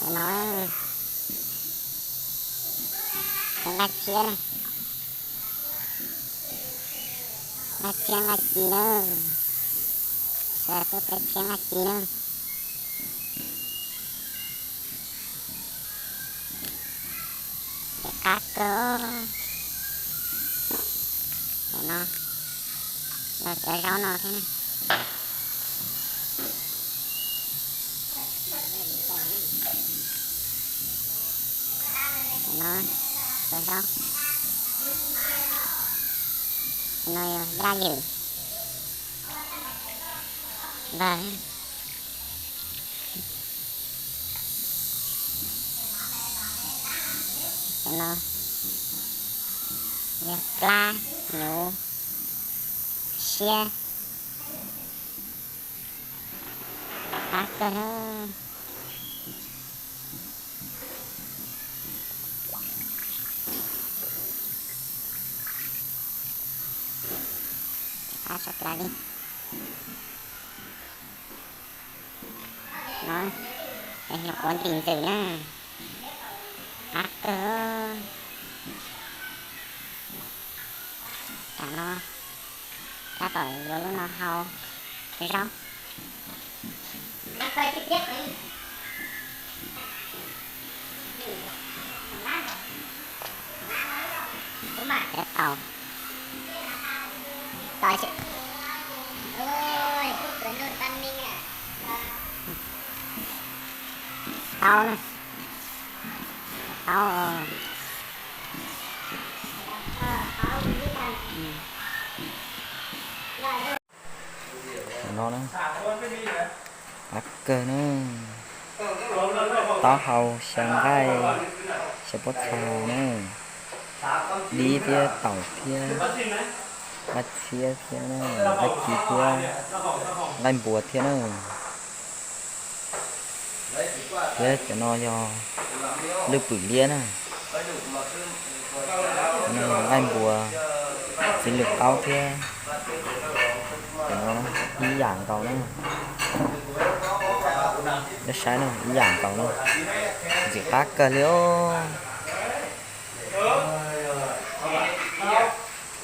No, nqaij txhiab, nqaij txhiab nqaij ci na, sawv daws tuaj ple txhiab nqaij ci na. Ces qab kawg. Cov no, los cov zaub no thiab na. Cov no, cov zaub. Cov no yog yaj ywm. Npawg. Cov no yog plab, nyuv, siab. Qab kawg na. Qab tshaj plaws li. No, hnub ua ntim ntxwm na. Qab kawg. Tam no tab tom yuav lub no hau zaub. Cov taus, taus, taub na, taub. No na, qab kawg na. Taub hau, xyaw nqaij, xyaw pob txha na, dib thiab taum thiab, nqaij txhiab thiab na, nqaij ci thiab, nqaij npua thiab na. Thiab cov no yog lwj pwm liab na. No nqaij npua, txiv lwm qaub thiab. Cov no ib yam nkaus na. Nej saib na, ib yam nkaus na. Ntxim qab kawg li os.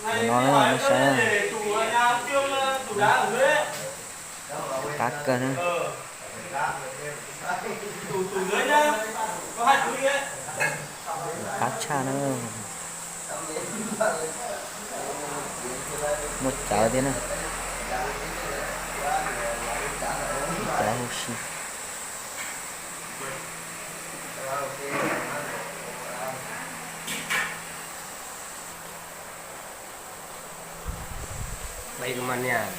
Cov no na, nej saib na. Qab kawg na. Qab tshaj na. Muaj cawv thiab na. Cawv huv si. Bai mas nias.